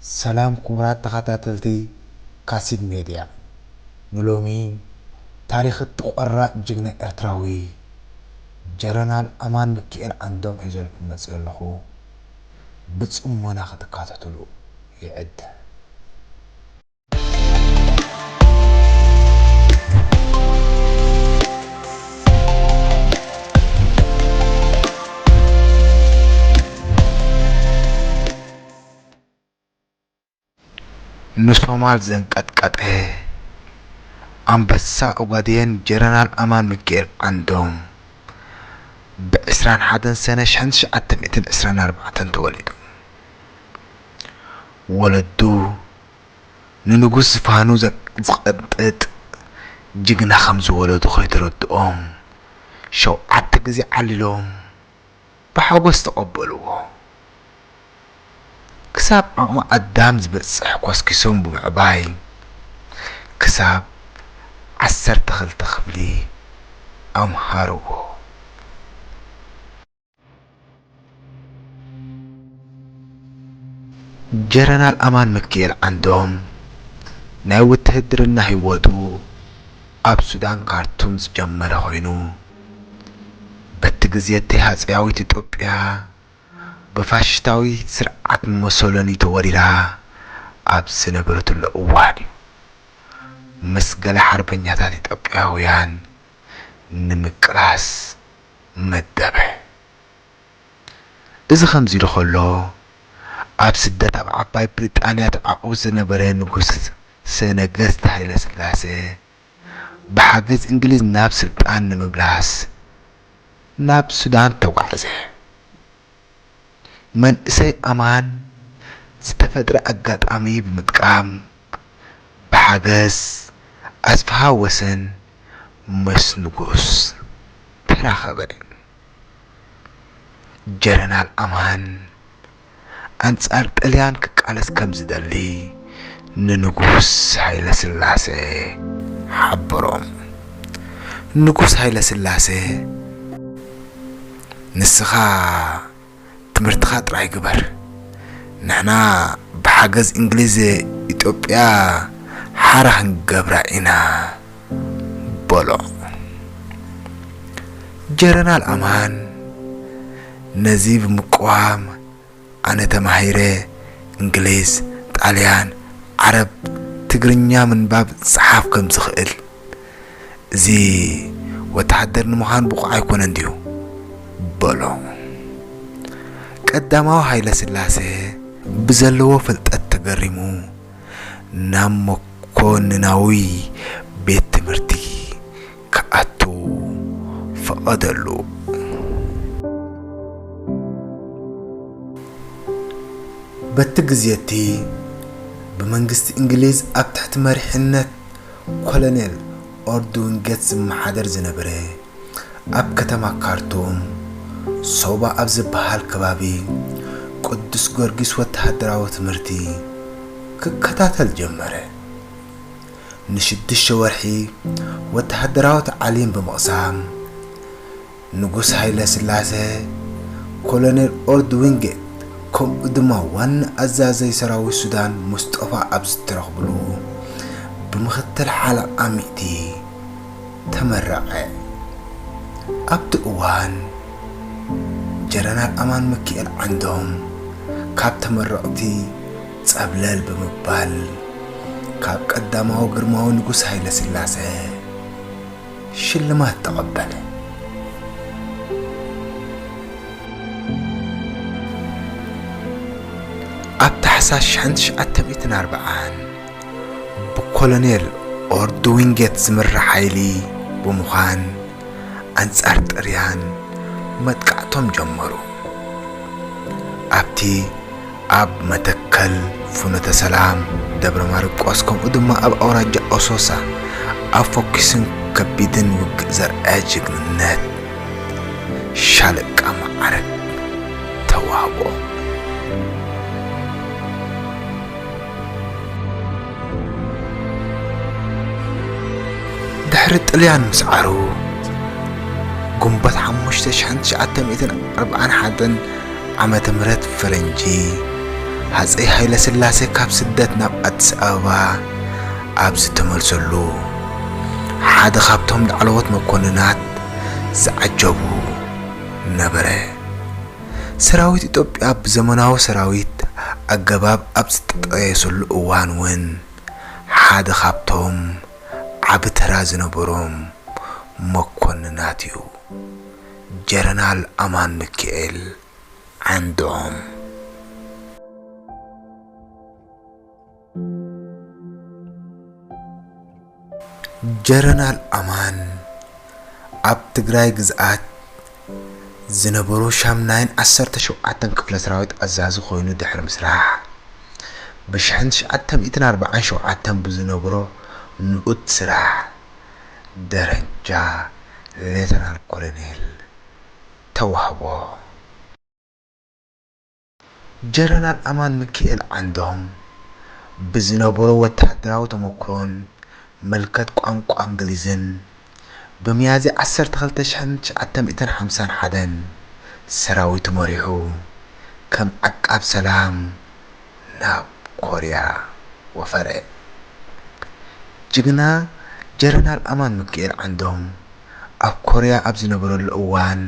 ሰላም ክቡራት ተኸታተልቲ ካሲድ ሜድያ፣ ንሎሚ ታሪኽ እቲ ቆራጽ ጅግና ኤርትራዊ ጀረናል ኣማን ሚኪኤል ዓንዶም ሒዘልኩም መጺአ ኣለኹ። ብጽሞና ክትከታተሉ ይዕድም። ንሶማል ዘንቀጥቀጠ ኣንበሳ ኦጋዴን ጀነራል ኣማን ሚኪኤል ዓንዶም፣ ብዕስራን ሓደን ሰነ ሽሕን ትሽዓተ ሚእትን ዕስራን ኣርባዕተን ተወሊዱ። ወለዱ ንንጉስ ዝፋኑ ዘ-፣ ዝቐጥጥ ጅግና ከም ዝወለዱ ከይተረድኦም፣ ሸውዓተ ግዜ ዓሊሎም ብሓጎስ ተቐበልዎ። ክሳብ ዓቕሚ ኣዳም ዝበጽሕ ኮስኪሶም ብምዕባይ፣ ክሳብ ዓሰርተ ክልተ ክፍሊ ኣምሃርዎ። ጀነራል ኣማን ሚኪኤል ዓንዶም ናይ ውትህድርና ህይወቱ ኣብ ሱዳን ካርቱም ዝጀመረ ኮይኑ፣ በቲ ግዜ እቲ ሃጸያዊት ኢትዮጵያ ብፋሽስታዊ ስርዓት ሞሶሎኒ ተወሪራ ኣብ ዝነበረትሉ እዋን እዩ። ምስ ገለ ሓርበኛታት ኢትዮጵያውያን ንምቅላስ መደበ። እዚ ከምዚ ኢሉ ከሎ፣ ኣብ ስደት ኣብ ዓባይ ብሪጣንያ ተዓቑቡ ዝነበረ ንጉስ ነገስት ሃይለ ስላሴ፣ ብሓገዝ እንግሊዝ ናብ ስልጣን ንምምላስ ናብ ሱዳን ተጓዕዘ። መንእሰይ ኣማን ዝተፈጥረ ኣጋጣሚ ብምጥቃም፣ ብሓገዝ ኣስፍሃ ወሰን ምስ ንጉስ ተራኸበ። ጀነራል ኣማን ኣንጻር ጥልያን ክቃለስ ከም ዝደሊ ንንጉስ ሃይለ ስላሴ ሓበሮም። ንጉስ ሃይለ ስላሴ፣ "ንስኻ ትምህርትኻ ጥራይ ግበር፣ ንሕና ብሓገዝ እንግሊዝ ኢትዮጵያ ሓራ ክንገብራ ኢና" በሎ። ጀነራል ኣማን ነዚ ብምቅዋም፣ "ኣነ ተማሂረ እንግሊዝ፣ ጣልያን፣ ዓረብ፣ ትግርኛ ምንባብ ዝጸሓፍ ከም ዝኽእል፣ እዚ ወተሃደር ንምዃን ብቑዕ ኣይኮነን ድዩ?" በሎ። ቀዳማዊ ሃይለ ስላሴ ብዘለዎ ፍልጠት ተገሪሙ፣ ናብ መኮንናዊ ቤት ትምህርቲ ክኣቱ ፈቐደሉ። በቲ ግዜ እቲ ብመንግስቲ እንግሊዝ ኣብ ትሕቲ መሪሕነት ኮሎኔል ኦርድ ዊንጌት ዝመሓደር ዝነበረ፣ ኣብ ከተማ ካርቱም ሶባ ኣብ ዝበሃል ከባቢ ቅዱስ ጊዮርጊስ ወተሃደራዊ ትምህርቲ ክከታተል ጀመረ። ንሽዱሽተ ወርሒ ወተሃደራዊ ታዕሊም ብምቕሳም፣ ንጉስ ሃይለ ስላሰ፣ ኮሎኔል ኦርድ ዊንጌት፣ ከምኡ ድማ ዋና ኣዛዛይ ሰራዊት ሱዳን ሙስጠፋ ኣብ ዝተረኽብሉ፣ ብምኽትል ሓለቓ ሚእቲ ተመረቐ። ኣብቲ እዋን፣ ጀነራል ኣማን ሚኪኤል ዓንዶም ካብ ተመረቕቲ ጸብለል ብምባል፣ ካብ ቀዳማዊ ግርማዊ ንጉስ ሃይለ ስላሰ ሽልማት ተቐበለ። ኣብ ታሕሳስ ሽሕን ትሽዓተ ሚእትን ኣርባዓን ብኮሎኔል ኦርድ ዊንጌት ዝምራሕ ሓይሊ ብምዃን፣ ኣንጻር ጥርያን መጥቃዕቶም ጀመሩ። ኣብቲ ኣብ መተከል፣ ፍኖተ ሰላም፣ ደብረ ማርቆስ፣ ከምኡ ድማ ኣብ ኣውራጃ ኣሶሳ ኣብ ፎኪስን ከቢድን ውግእ ዘርኣየ ጅግንነት ሻለቃ መዓርግ ተዋህቦ። ድሕሪ ጥልያን ምስዓሩ፣ ግንቦት ሓሙሽተ ሽሕን ትሽዓተ ሚእትን ኣርባዓን ሓደን ዓመተ ምህረት ፈረንጂ፣ ሃጸይ ሃይለስላሴ ካብ ስደት ናብ ኣዲስ ኣበባ ኣብ ዝተመልሰሉ፣ ሓደ ካብቶም ላዕለዎት መኮንናት ዝዓጀቡ ነበረ። ሰራዊት ኢትዮጵያ ብዘመናዊ ሰራዊት ኣገባብ ኣብ ዝጠየሰሉ እዋን እውን ሓደ ካብቶም ዓቢ ተራ ዝነበሮም መኮንናት እዩ። ጀረናል ኣማን ሚኪኤል ዓንዶም። ጀረናል ኣማን ኣብ ትግራይ ግዝኣት ዝነበሩ ሻምናይን ዓሰርተ ሸውዓተን ክፍለ ሰራዊት ኣዛዚ ኮይኑ ድሕሪ ምስራሕ፣ ብሽሕን ትሽዓተ ሚእትን ኣርባዓን ሸውዓተን ብዝነበሮ ንኡድ ስራሕ ደረጃ ሌተናል ኮሎኔል ተዋህቦ። ጀነራል ኣማን ሚኪኤል ዓንዶም ብዝነበሮ ወተሃደራዊ ተመኩሮን መልከት ቋንቋ እንግሊዝን፣ ብሚያዝያ ዓሰርተ ክልተ ሽሕን ትሽዓተ ሚእትን ሓምሳን ሓደን ሰራዊቱ መሪሑ ከም ዓቃብ ሰላም ናብ ኮርያ ወፈረ። ጅግና ጀነራል ኣማን ሚኪኤል ዓንዶም ኣብ ኮርያ ኣብ ዝነበረሉ እዋን፣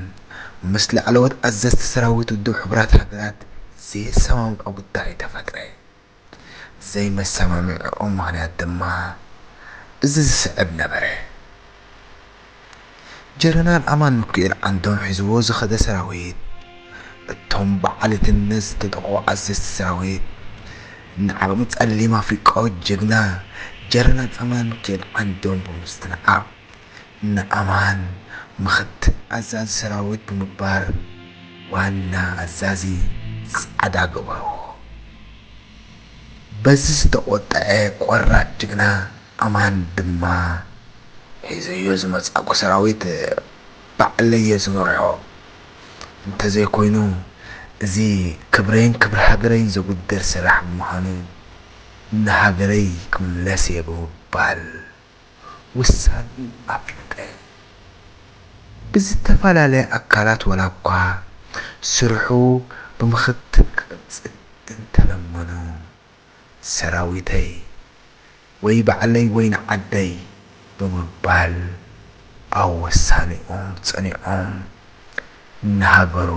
ምስ ላዕለዎት ኣዘዝቲ ሰራዊት ውድብ ሕቡራት ሃገራት ዘየሰማምዖ ጉዳይ ተፈጥረ። ዘይመሰማምዕኦም ምኽንያት ድማ እዚ ዝስዕብ ነበረ። ጀነራል ኣማን ሚኪኤል ዓንዶም ሒዝዎ ዝኸደ ሰራዊት፣ እቶም ብዓሌትነት ዝተጠቕዑ ኣዘዝቲ ሰራዊት፣ ንዓቕሚ ጸሊም ኣፍሪቃዊ ጅግና ጀነራል ኣማን ሚኪኤል ዓንዶም ብምስትንዓቕ፣ ንኣማን ምኽትል ኣዛዚ ሰራዊት ብምግባር ዋና ኣዛዚ ጻዕዳ ገበርዎ። በዚ ዝተቖጠዐ ቆራጽ ጅግና ኣማን ድማ፣ ሒዘዮ ዝመጻእኩ ሰራዊት ባዕለየ ዝመርሖ እንተዘይኮይኑ፣ እዚ ክብረይን ክብሪ ሃገረይን ዘጉድል ስራሕ ብምዃኑ፣ ንሃገረይ ክምለስ እየ ብምባል ውሳኔኡ ኣፍለጠ። ብዝተፈላለየ ኣካላት ዋላ እኳ ስርሑ ብምኽትል ክቕጽል እንተለመኑ፣ ሰራዊተይ ወይ ባዕለይ ወይ ንዓደይ ብምባል ኣብ ውሳኔኦም ጸኒዖም ንሃገሩ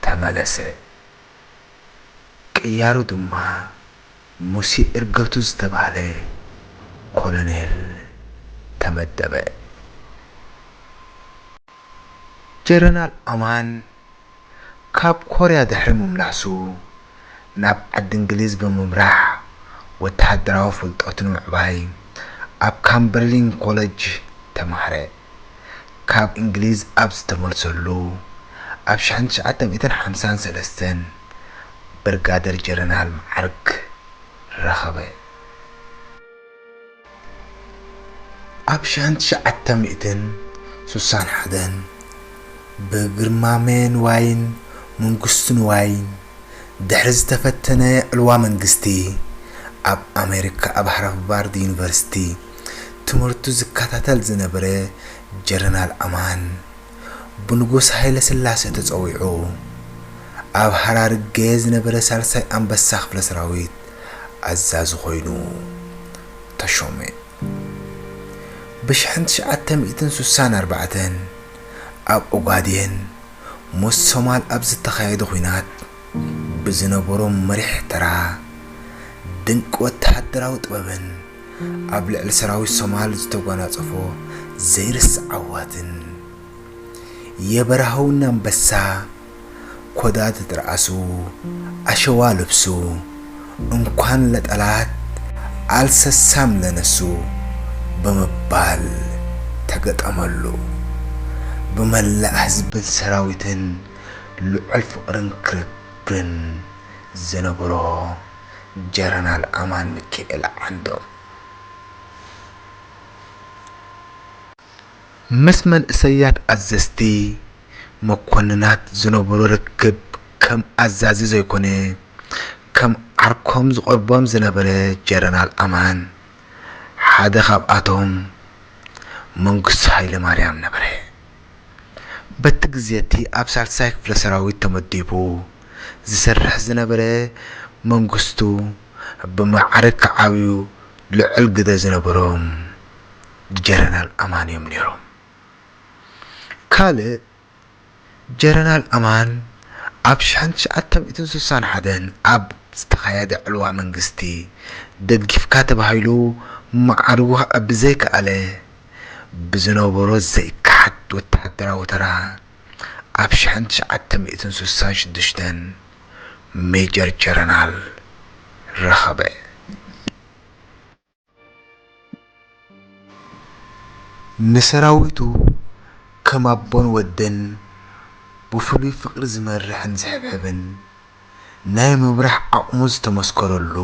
ተመለሰ። ቅያሩ ድማ ሙሴ እርገቱ ዝተባህለ ኮሎኔል ተመደበ። ጀነራል ኣማን ካብ ኮርያ ድሕሪ ምምላሱ፣ ናብ ዓዲ እንግሊዝ ብምምራሕ ወተሃደራዊ ፍልጠቱ ንምዕባይ ኣብ ካምበርሊን ኮለጅ ተማህረ። ካብ እንግሊዝ ኣብ ዝተመልሰሉ፣ ኣብ ሽሕን ትሽዓተ ሚእትን ሓምሳን ሰለስተን ብርጋደር ጀነራል መዓርግ ረኸበ። ኣብ ሽሕን ትሽዓተ ሚእትን ስሳን ሓደን ብግርማሜ ንዋይን መንግስቱ ንዋይን ድሕሪ ዝተፈተነ ዕልዋ መንግስቲ፣ ኣብ ኣሜሪካ ኣብ ሃርቫርድ ዩኒቨርሲቲ ትምህርቱ ዝከታተል ዝነበረ ጀነራል ኣማን፣ ብንጉስ ሃይለ ስላሴ ተጸዊዑ ኣብ ሃራርጌ ዝነበረ ሳልሳይ ኣንበሳ ክፍለ ሰራዊት ኣዛዚ ኮይኑ ተሾመ። ብሽሕን ትሽዓተ ሚእትን ስሳን ኣርባዕተን ኣብ ኦጋዴን ምስ ሶማል ኣብ ዝተኻየደ ኲናት ብዝነበሮ መሪሕ ተራ፣ ድንቂ ወተሃደራዊ ጥበብን ኣብ ልዕሊ ሰራዊት ሶማል ዝተጓናጸፎ ዘይርሳዕ ዓወትን፣ የበረሃውና ኣንበሳ፣ ኮዳድት ራእሱ፣ ኣሸዋ ልብሱ፣ እንኳን ለጠላት ኣልሰሳም ለነሱ ብምባል ተገጠመሉ። ብመላእ ህዝብን ሰራዊትን ልዑል ፍቕርን ክብርን ዝነበሮ ጀነራል ኣማን ሚኪኤል ዓንዶም፣ ምስ መንእሰያት ኣዘዝቲ መኮንናት ዝነበሮ ርክብ ከም ኣዛዚ ዘይኮነ፣ ከም ዓርኮም ዝቐርቦም ዝነበረ ጀነራል ኣማን፣ ሓደ ካብኣቶም መንግስቱ ሃይለማርያም ነበረ። በቲ ግዜ እቲ ኣብ ሳልሳይ ክፍለ ሰራዊት ተመዲቡ ዝሰርሕ ዝነበረ መንግስቱ ብማዕርግ ክዓብዩ ልዑል ግደ ዝነበሮም ጀነራል ኣማን እዮም ነይሮም። ካልእ ጀነራል ኣማን ኣብ ሽሕን ትሽዓተ ሚእትን ስሳን ሓደን ኣብ ዝተኻየደ ዕልዋ መንግስቲ ደጊፍካ ተባሂሉ ማዕርጉ ክዕቢ ዘይከኣለ ብዝነበሮ ዘይከሓድ ወተሃደራዊ ተራ ኣብ ሽሕን ትሽዓተ ሚእትን ስሳን ሽዱሽተን ሜጀር ጀነራል ረኸበ። ንሰራዊቱ ከም ኣቦን ወድን ብፍሉይ ፍቕሪ ዝመርሕን ዝሕብሕብን፣ ናይ ምምራሕ ዓቕሙ ዝተመስከረሉ፣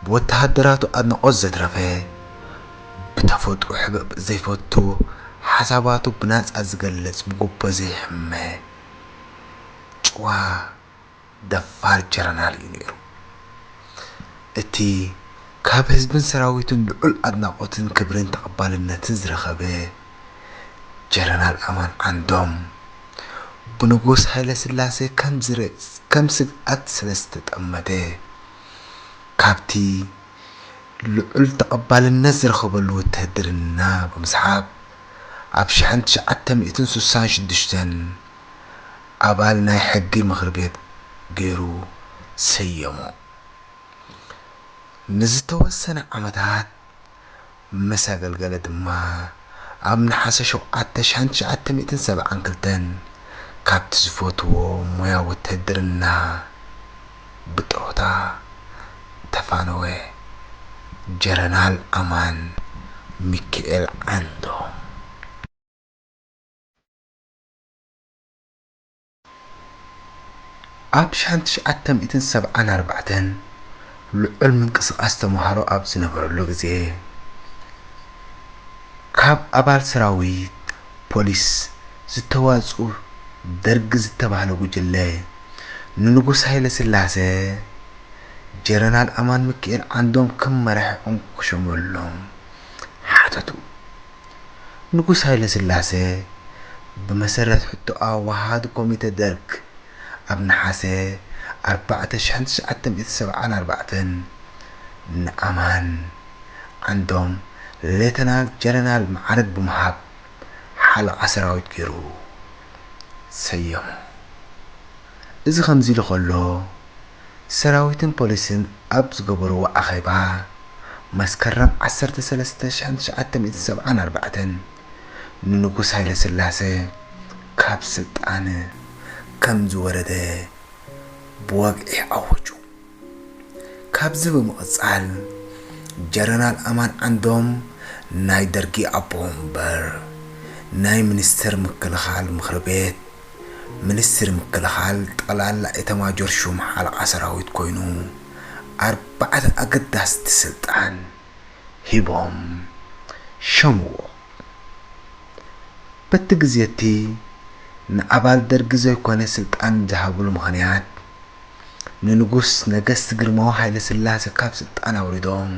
ብወተሃደራቱ ኣድናቖት ዘትረፈ፣ ብተፈጥሮ ሕብእብእ ዘይፈቱ፣ ሓሳባቱ ብናጻ ዝገልጽ፣ ብጉቦ ዘይሕመ፣ ጭዋ ደፋር ጀነራል እዩ ነይሩ። እቲ ካብ ህዝብን ሰራዊትን ልዑል ኣድናቖትን ክብርን ተቐባልነትን ዝረኸበ ጀነራል ኣማን ዓንዶም፣ ብንጉስ ሃይለ ስላሴ ከም ዝረ-፣ ከም ስግኣት ስለ ዝተጠመተ፣ ካብቲ ልዑል ተቐባልነት ዝረኸበሉ ውትህድርና ብምስሓብ፣ ኣብ ሽሕን ትሽዓተ ሚእትን ስሳን ሽዱሽተን ኣባል ናይ ሕጊ ምኽሪ ቤት ገይሩ ሰየሞ። ንዝተወሰነ ዓመታት ምስ ኣገልገለ ድማ፣ ኣብ ነሓሰ ሸውዓተ ሽሕን ትሽዓተ ሚእትን ሰብዓን ክልተን ካብቲ ዝፈትዎ ሞያ ውትህድርና ብጥሮታ ተፋነወ። ጀነራል ኣማን ሚኪኤል ዓንዶም። ኣብ ሽሕን ትሽዓተ ሚእትን ሰብዓን ኣርባዕተን ልዑል ምንቅስቓስ ተምሃሮ ኣብ ዝነበረሉ ግዜ፣ ካብ ኣባል ሰራዊት ፖሊስ ዝተዋጽኡ ደርጊ ዝተባህለ ጉጅለ፣ ንንጉስ ሃይለ ስላሴ ጀነራል ኣማን ሚኪኤል ዓንዶም ከም መራሒ ዕንቁ ክሸመሎም ሓተቱ። ንጉስ ሃይለ ስላሴ ብመሰረት ሕቶኣ ወሃዲ ኮሚተ ደርግ ኣብ ነሓሰ ኣርባዕተ ሽሕን ትሽዓተ ሚእትን ሰብዓን ኣርባዕተን ንኣማን ዓንዶም ሌተናል ጀነራል መዓርግ ብምሃብ ሓለቓ ሰራዊት ገይሩ ሰየሞ። እዚ ከምዚ ኢሉ ከሎ፣ ሰራዊትን ፖሊስን ኣብ ዝገበርዎ ኣኼባ፣ መስከረም ዓሰርተ ሰለስተ ሽሕን ትሽዓተ ሚእትን ሰብዓን ኣርባዕተን ንንጉስ ሃይለ ስላሴ ካብ ስልጣን ከም ዝወረደ ብወግዒ ኣወጁ። ካብዚ ብምቕጻል፣ ጀነራል ኣማን ዓንዶም ናይ ደርጊ ኣቦ ወንበር፣ ናይ ሚኒስተር ምክልኻል ምኽሪ ቤት፣ ሚኒስትሪ ምክልኻል፣ ጠቕላላ ኤታማጆር ሹም ሓለቓ ሰራዊት ኮይኑ፣ ኣርባዕተ ኣገዳስቲ ስልጣን ሂቦም ሸምዎ። በቲ ግዜ እቲ ንኣባል ደርጊ ዘይኮነ ስልጣን ዝሃብሉ ምኽንያት፣ ንንጉስ ነገስት ግርማዊ ሃይለ ስላሴ ካብ ስልጣን ኣውሪዶም፣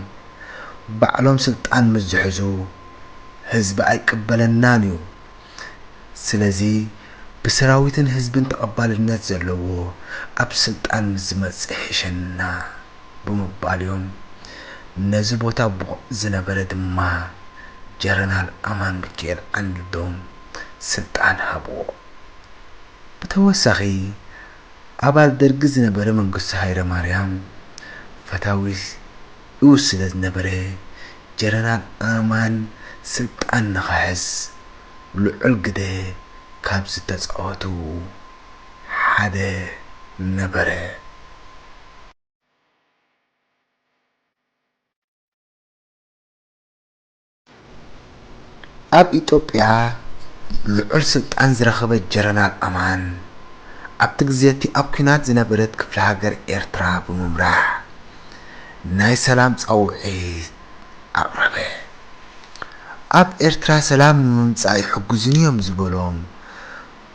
ባዕሎም ስልጣን ምስ ዝሕዙ፣ ህዝቢ ኣይቅበለናን እዩ። ስለዚ፣ ብሰራዊትን ህዝብን ተቐባልነት ዘለዎ ኣብ ስልጣን ምስ ዝመጽእ ይሕሸና ብምባል እዮም። ነዚ ቦታ ብቑዕ ዝነበረ ድማ ጀነራል ኣማን ሚኪኤል ዓንዶም ስልጣን ሃብዎ። ብተወሳኺ፣ ኣባል ደርጊ ዝነበረ መንግስቱ ሃይለማርያም ፈታዊኡ ስለ ዝነበረ፣ ጀነራል ኣማን ስልጣን ንኽሕዝ ልዑል ግደ ካብ ዝተጻወቱ ሓደ ነበረ። ኣብ ኢትዮጵያ ልዑል ስልጣን ዝረኸበ ጀነራል ኣማን፣ ኣብቲ ግዜ እቲ ኣብ ኲናት ዝነበረት ክፍለ ሃገር ኤርትራ ብምምራሕ፣ ናይ ሰላም ጻውዒት ኣቕረበ። ኣብ ኤርትራ ሰላም ንምምጻእ ይሕግዙኒ እዮም ዝበሎም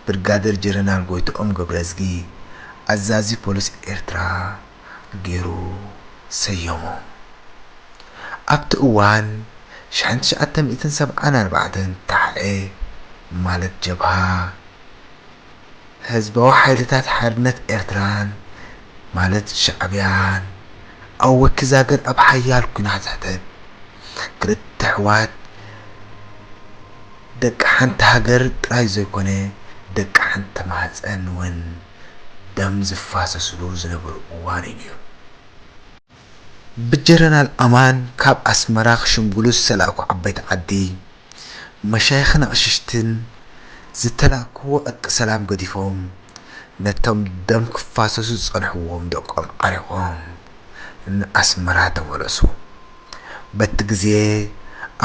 ብርጋደር ጀነራል ጎይትኦም ገብረዝጊ፣ ኣዛዚ ፖሊስ ኤርትራ፣ ገይሩ ሰየሞ። ኣብቲ እዋን፣ ሽሕን ትሽዓተ ሚእትን ሰብዓን ኣርባዕተን፣ ታሕኤ፣ ማለት ጀብሃ ህዝባዊ ሓይልታት ሓርነት ኤርትራን ማለት ሻዕብያን ኣብ ወኪዝ ሃገር ኣብ ሓያል ኲናት ሕተት። ክልተ ኣሕዋት ደቂ ሓንቲ ሃገር ጥራይ ዘይኮነ፣ ደቂ ሓንቲ ማህፀን እውን ደም ዝፋሰስሉ ዝነበሩ እዋን እዩ ነይሩ። ብጀረናል ኣማን ካብ ኣስመራ ክሽምግሉ ዝተላእኩ ዓበይቲ ዓዲ፣ መሻይኽን ኣቕሽሽትን ዝተላእክዎ ዕርቂ ሰላም ገዲፎም፣ ነቶም ደም ክፋሰሱ ዝጸንሕዎም ደቆም ዓሪቖም ንኣስመራ ተመለሱ። በቲ ግዜ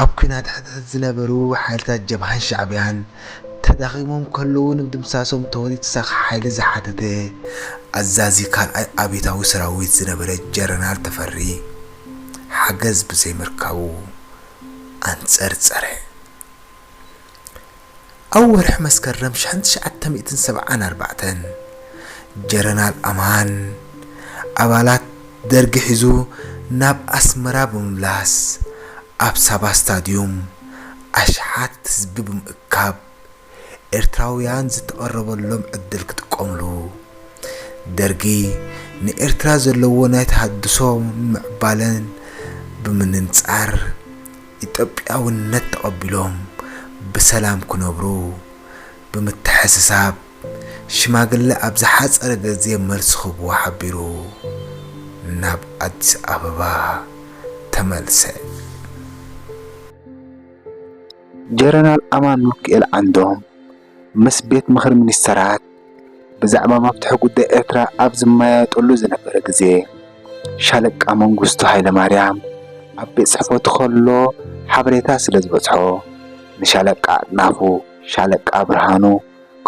ኣብ ኲናት ሕድሕድ ዝነበሩ ሓይልታት ጀብሃን ሻዕብያን ተዳኺሞም ከለዉ፣ ንምድምሳሶም ተወሊት ሳኽ ሓይሊ ዝሓተተ ኣዛዚ ካልኣይ ኣብዮታዊ ሰራዊት ዝነበረ ጀረናል ተፈሪ ሓገዝ ብዘይምርካቡ ኣንጸርጸረ። ኣብ ወርሒ መስከረም ሽሕን ትሽዓተ ሚእትን ሰብዓን ኣርባዕተን ጀረናል ኣማን ኣባላት ደርጊ ሒዙ ናብ ኣስመራ ብምምላስ፣ ኣብ ሳባ ስታድዩም ኣሽሓት ህዝቢ ብምእካብ፣ ኤርትራውያን ዝተቐረበሎም ዕድል ክጥቀምሉ፣ ደርጊ ንኤርትራ ዘለዎ ናይ ተሃድሶን ምዕባለን ብምንጻር፣ ኢትዮጵያውነት ተቐቢሎም ብሰላም ክነብሩ ብምትሕስሳብ፣ ሽማግለ ኣብ ዝሓጸረ ግዜ መልሲ ክህብዎ ሓቢሩ ናብ ኣዲስ ኣበባ ተመልሰ። ጀረናል ኣማን ሚካኤል ዓንዶም ምስ ቤት ምኽሪ ሚኒስተራት ብዛዕባ መፍትሒ ጉዳይ ኤርትራ ኣብ ዝመያየጠሉ ዝነበረ ግዜ፣ ሻለቃ መንግስቱ ሃይለማርያም ኣብ ቤት ጽሕፈቱ ከሎ ሓበሬታ ስለ ዝበጽሖ፣ ንሻለቃ ኣጥናፉ፣ ሻለቃ ብርሃኑ፣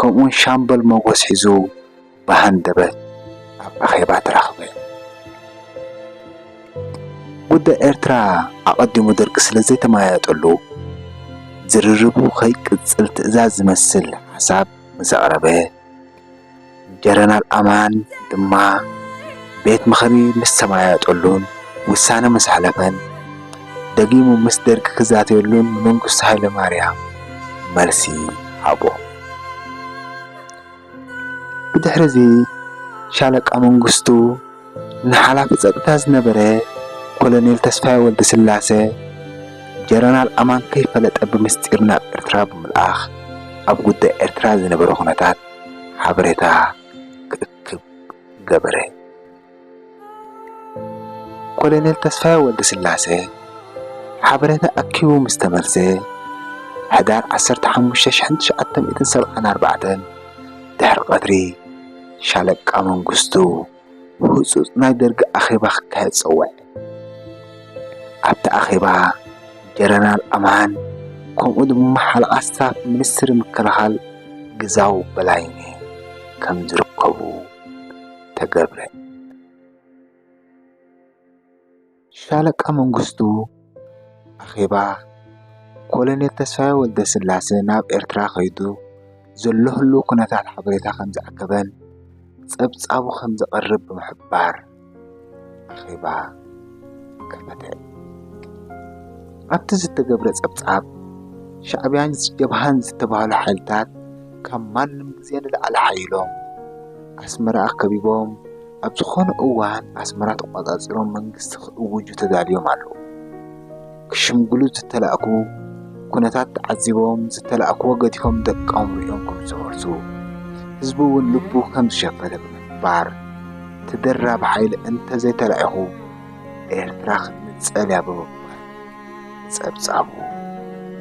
ከምኡውን ሻምበል ሞጎስ ሒዙ ብሃንደበት ኣብ ኣኼባ ተራኸበ። ጉዳይ ኤርትራ ኣቐዲሙ ደርጊ ስለ ዘይተመያየጠሉ፣ ዝርርቡ ከይቅጽል ትእዛዝ ዝመስል ሓሳብ ምስ ኣቕረበ፣ ጀረናል ኣማን ድማ ቤት ምኽሪ ምስ ተመያየጠሉን ውሳነ ምስ ኣሕለፈን፣ ደጊሙ ምስ ደርጊ ክዛተየሉን ንመንግስቱ ሃይለማርያም መልሲ ሃቦ። ብድሕሪ እዚ ሻለቃ መንግስቱ ንሓላፊ ጸጥታ ዝነበረ ኮሎኔል ተስፋዬ ወልደስላሰ፣ ጀረናል ኣማን ከይፈለጠ ብምስጢር ናብ ኤርትራ ብምልኣኽ፣ ኣብ ጉዳይ ኤርትራ ዝነበረ ኩነታት ሓበሬታ ክእክብ ገበረ። ኮሎኔል ተስፋዬ ወልደስላሰ ሓበሬታ ኣኪቡ ምስ ተመልሰ፣ ሕዳር ዓሰርተ ሓሙሽተ ሽሕን ትሽዓተ ሚእትን ሰብዓን ኣርባዕተን ድሕሪ ቀትሪ፣ ሻለቃ መንግስቱ ህጹጽ ናይ ደርጊ ኣኼባ ክካየድ ጸውዐ። ኣብቲ ኣኼባ፣ ጀረናል ኣማን፣ ከምኡ ድማ ሓለቓ ስታፍ ሚኒስትሪ ምክልኻል ግዛው በላይነ ከም ዝርከቡ ተገብረ። ሻለቃ መንግስቱ ኣኼባ ኮሎኔል ተስፋዬ ወልደስላሰ ናብ ኤርትራ ከይዱ ዘሎ ህሉው ኩነታት ሓበሬታ ከም ዝኣከበን ጸብጻቡ ከም ዘቕርብ ብምሕባር ኣኼባ ከፈተ። ኣብቲ ዝተገብረ ጸብጻብ፣ ሻዕብያን ጀብሃን ዝተባህሉ ሓይልታት ካብ ማንም ግዜ ንላዕሊ ሓይሎም ኣስመራ ከቢቦም፣ ኣብ ዝኾነ እዋን ኣስመራ ተቖጻጺሮም መንግስቲ ክእውጁ ተዳልዮም ኣለዉ። ክሽምግሉ ዝተላእኩ፣ ኩነታት ተዓዚቦም ዝተላእክዎ ገዲፎም ደቆም ርእዮም ከም ዝመልሱ፣ ህዝቢ እውን ልቡ ከም ዝሸፈነ ብምሕባር፣ ተደራቢ ሓይሊ እንተዘይተላኢኹ ኤርትራ ክትንጸል እያ ብምባል ጸብጻቡ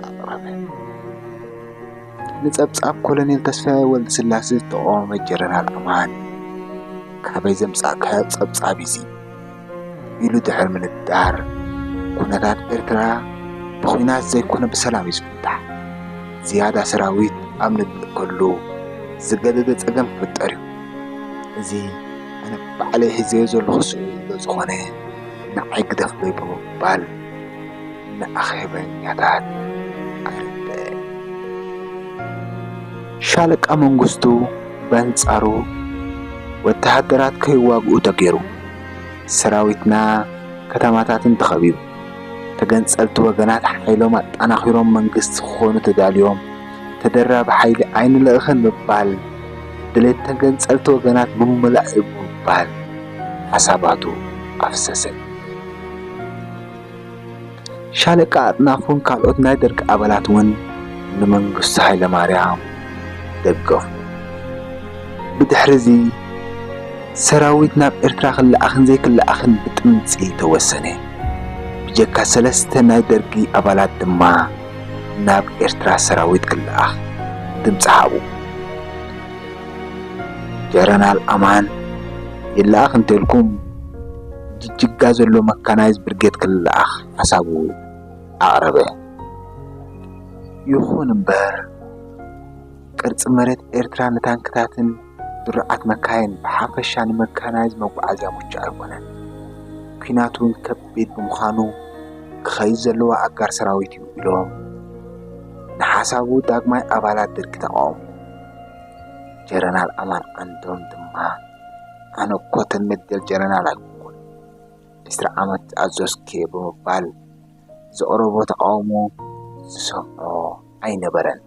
ኣቕረበ። ንጸብጻብ ኮሎኔል ተስፋዬ ወልደስላሰ ዝተቓወመ ጀነራል ኣማን፣ "ካበይ ዘምጻእካዮ ጸብጻብ እዚ?" ኢሉ ድሕሪ ምንጣር፣ ኩነታት ኤርትራ ብኹናት ዘይኮነ ብሰላም እዩ ዝፍታሕ። ዝያዳ ሰራዊት ኣብ ንልእከሉ ዝገደደ ጸገም ክፍጠር እዩ። እዚ ኣነ ባዕለይ ሒዘዮ ዘለኹ ስእሊ ስለ ዝኾነ ንዓይ ግደፍለይ ብምባል ንኣኼበኛታት ኣረድአ። ሻለቃ መንግስቱ በንጻሩ ወተሃደራት ከይዋግኡ ተገይሩ። ሰራዊትና ከተማታትን ተኸቢቡ። ተገንጸልቲ ወገናት ሓይሎም ኣጠናኺሮም መንግስቲ ክኾኑ ተዳልዮም፣ ተደራቢ ሓይሊ ኣይንልእኽን ምባል፣ ድሌት ተገንጸልቲ ወገናት ምምላእ እዩ ብምባል ሓሳባቱ ኣፍሰሰ። ሻለቃ ኣጥናፉን ካልኦት ናይ ደርጊ ኣባላት እውን ንመንግስቱ ሃይለማርያም ደገፉ። ብድሕሪ እዚ ሰራዊት ናብ ኤርትራ ክለኣኽን ዘይክለኣኽን ብጥምጺ ተወሰነ። ብጀካ ሰለስተ ናይ ደርጊ ኣባላት ድማ ናብ ኤርትራ ሰራዊት ክለኣኽ ድምጺ ሃቡ። ጀረናል ኣማን ይለኣኽ እንተልኩም ጅጅጋ ዘሎ መካናይዝ ብርጌድ ክለኣኽ ሓሳቡ ኣቕረበ። ይኹን እምበር ቅርጺ መሬት ኤርትራ ንታንክታትን ድሩዓት መካይን ብሓፈሻ ንመካናይዝ መጓዓዝያ ምቹእ ኣይኮነን። ኲናት እውን ከቢድ ብምዃኑ ክኸይድ ዘለዎ ኣጋር ሰራዊት እዩ ኢሎም ንሓሳቡ ዳግማይ ኣባላት ደርጊ ተቓወሙ። ጀረናል ኣማን ዓንዶም ድማ ኣነ እኮ ተልመዴል ጀረናል ኣይኮንኩን፣ ዕስራ ዓመት ዝኣዘዝኩ እየ ብምባል ዘቕረቦ ተቓውሞ ዝሰምዖ ኣይነበረን።